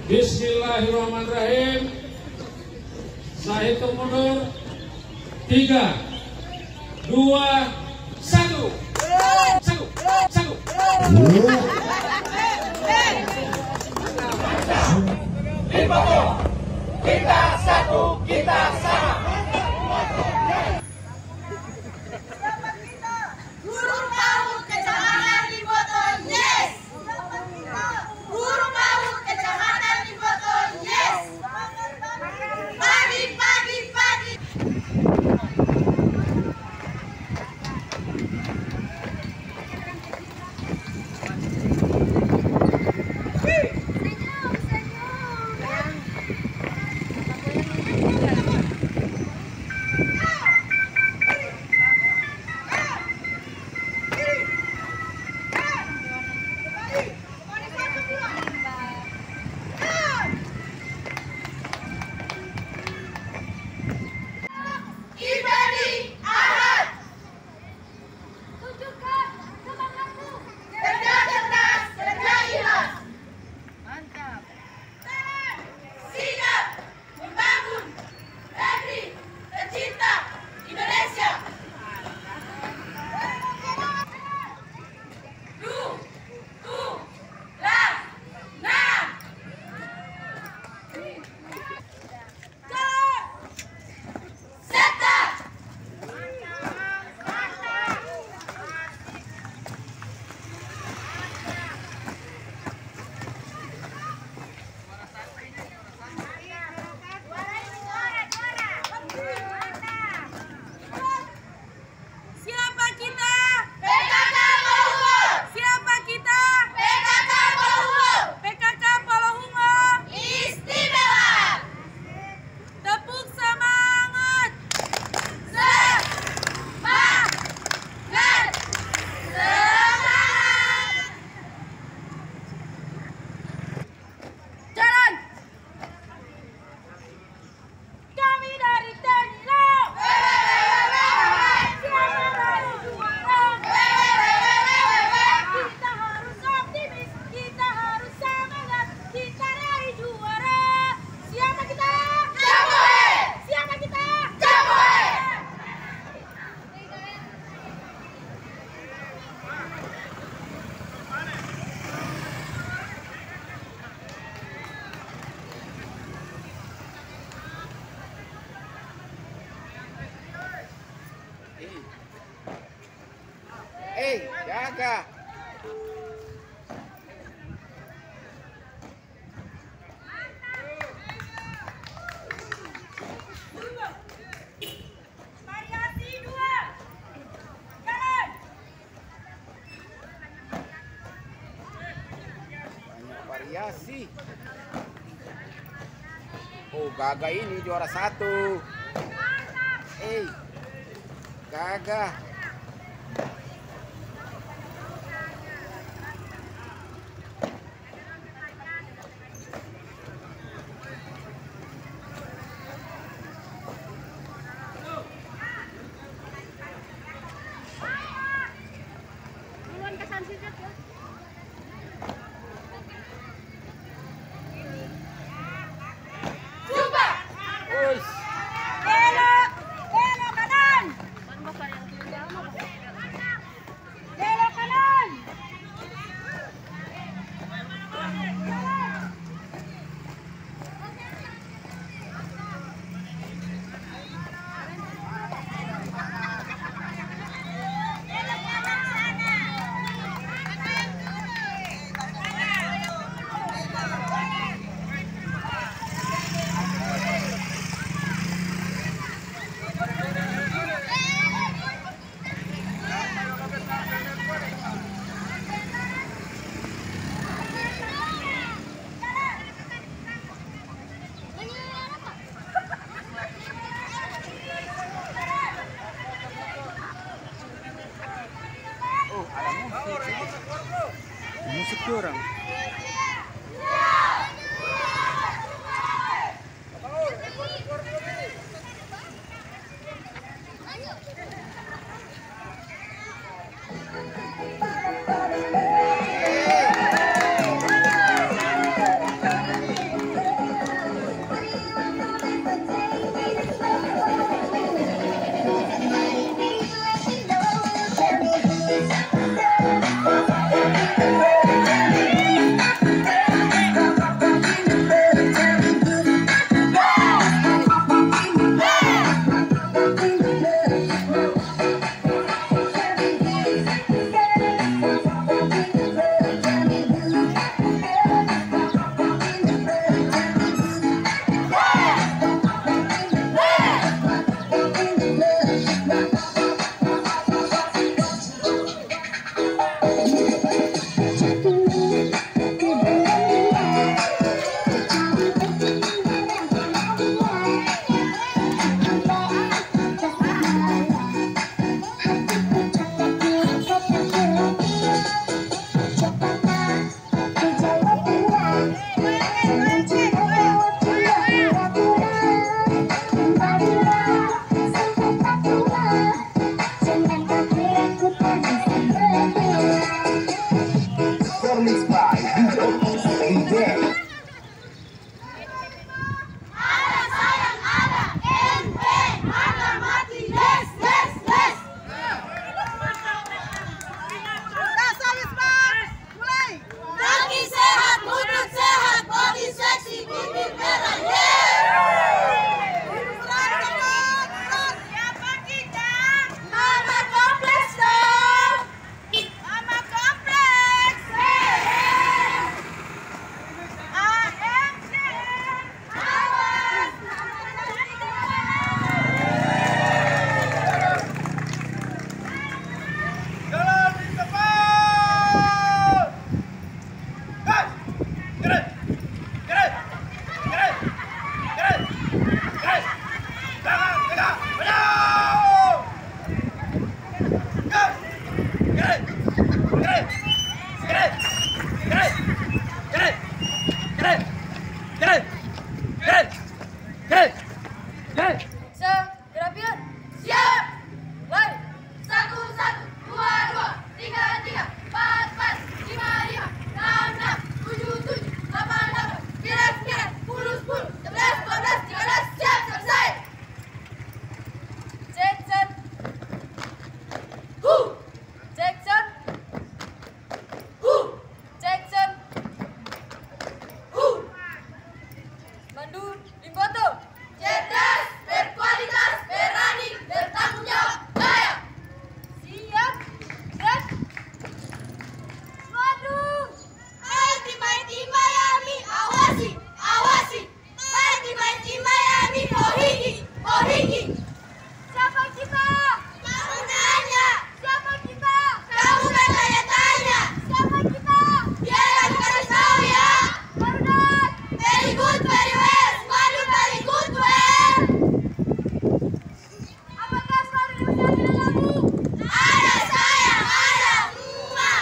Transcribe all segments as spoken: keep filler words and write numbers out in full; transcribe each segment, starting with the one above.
Bismillahirrahmanirrahim. Saya hitung mundur. Tiga, dua, satu. Satu, satu. Kita satu, kita sama. Guru PAUD Kecamatan Limboto, yes! Guru PAUD Kecamatan Limboto, yes! Pagi, pagi, pagi! Tunjukkan semangatmu. Kerja cerdas, kerja ikhlas. Mantap. Semangat, sigap membangun negeri tercinta Indonesia. Du, du, la, na. Siapa kita? P K K Polohuo. Siapa kita? P K K Polohuo. P K K Polohuo. Istimewa. Tepuk semangat. Semangat. Semangat. Jalan. Kami dari Tenilo. Siapa dari juara? Kita harus optimis, kita harus semangat, kita dari juara. Siapa kita? Jaboe! Siapa kita? Jaboe! Eh, jaga. Variasi dua. Jalan. Banyak variasi. Oh, Gaga ini juara satu. Eh, Gaga. Duluan ke Sunset ya. Coba. Belok, belok kanan. Sekurang. Performance by D J Otis D J. Ada sayang, ada ente, ada mati, les, les, les. Dasar, Wisma. Mulai. Kaki sehat, lutut sehat, bodi seksi, bibir merah, yeay. Berat, berat, berat. Siapa kita? Mama Kompleks dong. Mama Kompleks. Yeay. A M C. Gerak, gerak, gerak. Gerak, gerak, gerak. Gerak. Se-, gerapian. Siap. Mulai. Satu, satu, dua, dua, tiga, tiga, empat, empat, lima, lima, enam, enam, tujuh, tujuh, delapan, delapan, sembilan, sembilan, sepuluh, sepuluh, sebelas, dua belas, tiga belas. Siap, selesai. Jackson. Hu. Jackson. Hu. Jackson. Hu. Mandu Limboto. Cerdas, berkualitas, berani, bertanggung jawab, kaya. Siap, siap. Waduh. Hai, timba-timba yami, awasi, awasi. Hai, timba-timba yami, pohinggi, pohinggi. Siapa kita? Kamu nanya. Siapa kita? Kamu bertanya-tanya. Siapa kita? Biar aku kasih tahu ya. Barudak. Very good, very well. Semalu very good, well. Apakah semalu diucapkan lagu? Ada saya, ada semua.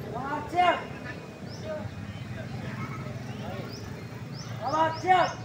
Selamat siang. Selamat siang.